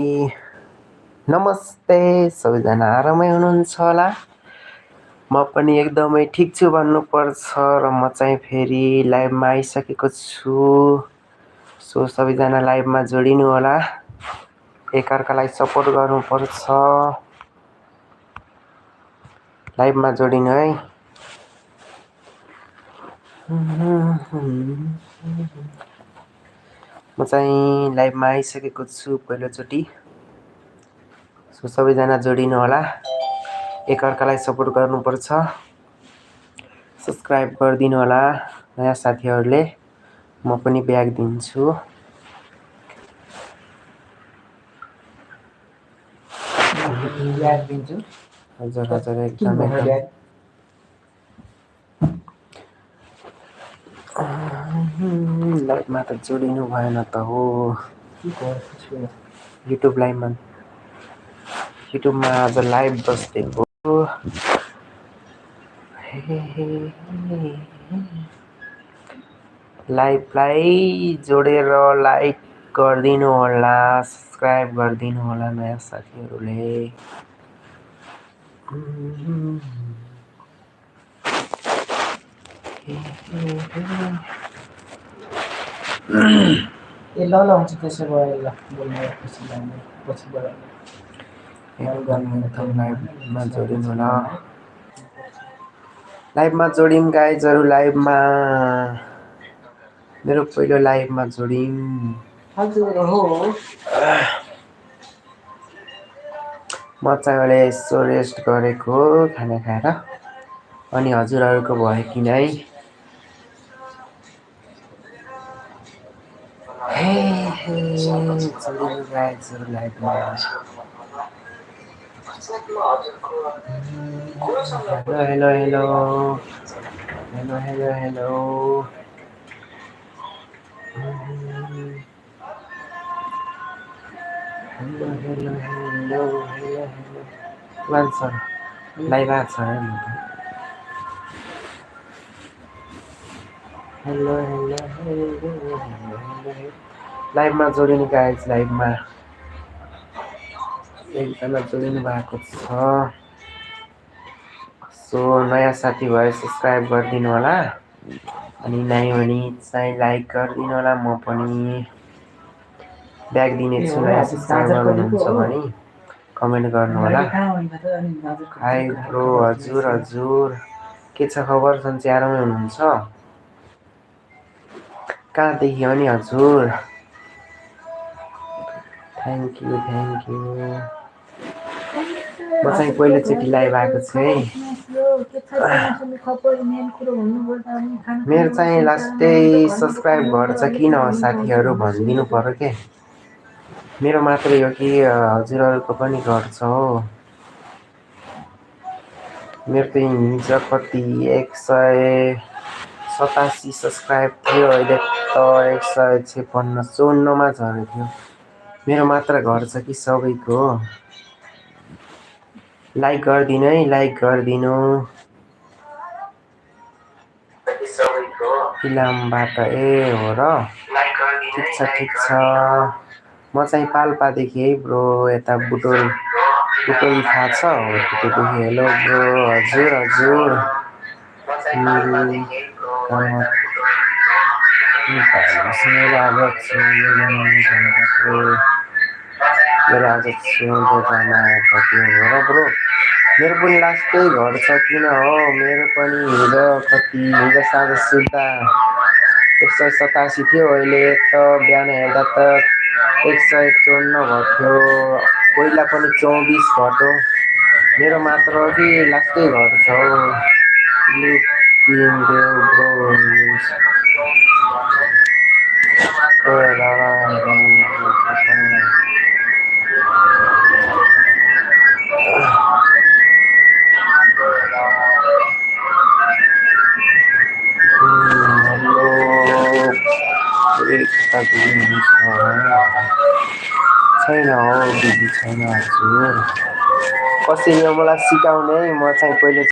नमस्ते सबैजना आरामै हुनुहुन्छ होला। म पनि एकदमै ठिक छु भन्नुपर्छ र म चाहिँ फेरि लाइभमा आइसकेको छु। सो सबैजना लाइभमा जोडिनु होला, एकअर्कालाई सपोर्ट गर्नुपर्छ। लाइभमा जोडिनु है। म चाहिँ लाइभमा आइसकेको छु पहिलोचोटि। सो सबैजना जोडिनु होला, एकअर्कालाई सपोर्ट गर्नुपर्छ। सब्सक्राइब गरिदिनु होला नयाँ साथीहरूले, म पनि ब्याग दिन्छु। हजुर हजुर एकदम लाइभमा त जोडिनु भएन त हो। युट्युबमा आज लाइभ बस्दिएको। लाइभलाई जोडेर लाइक गरिदिनु होला, सब्सक्राइब गरिदिनु होला नयाँ साथीहरूले। ल हुन्छ त्यसो भए ल बोल्नु खुसी लाग्ने पछिबाट एकदम लाइभमा जोडिनु होला। लाइभमा जोडिम गाइजहरू, लाइभमा मेरो पहिलो लाइभमा जोडिम। हजुर हो। म चाहिँ अहिले यसो रेस्ट गरेको खाना खाएर, अनि हजुरहरूको भयो कि नै? जोडिनु गाइजहरू लाइभमा। Hello hello hello hello hello hello hello hello hello hello sir live आएको छ है। हेलो हेलो हेलो हेलो लाइभमा जोडिनु गाइज, लाइभमा एकजना जोडिनु भएको छ। सो नयाँ साथी भए सब्सक्राइब गरिदिनु होला, अनि नयाँ भने चाहिँ लाइक गरिदिनु होला। म पनि ब्याग दिनेछु, नयाँ सब्सक्राइब गर्नुहुन्छ भने कमेन्ट गर्नु होला। हाई ब्रो, हजुर हजुर के छ खबर? सन्चै आरामै हुनुहुन्छ? कहाँदेखि हो नि हजुर? Thank you thank you. म चाहिँ पहिलोचोटि लाइभ आएको छु है। मेरो चाहिँ लास्टै सब्सक्राइब घर चाहिँ किन हो साथीहरू भनिदिनु पर्यो के। मेरो मात्रै हो कि हजुरहरूको पनि घर छ हो? मेरो त हिजो कति 187 सब्सक्राइब थियो, अहिले त 156 मा झरेको थियो। मेरो मात्र घर छ कि सबैको? लाइक गरिदिनु है, लाइक गरिदिनु। इलामबाट ए हो र? ठिक छ ठिक छ। म चाहिँ पाल्पादेखि है ब्रो, यता बुटोल थाहा छ हो त्यतिदेखि। हेलो ब्रो, हजुर हजुर। मेरो पनि लास्टै घर छ किन हो? मेरो पनि हिजो साँझ सुत्दा 187 थियो, अहिले त बिहान हेर्दा त 154 भएको थियो। पहिला पनि 24 घट्यो। मेरो मात्र हो कि लास्टै घर छ हौ? छैन हौ, बिजी छैन हजुर। कसरी हो मलाई सिकाउने है, म चाहिँ पहिले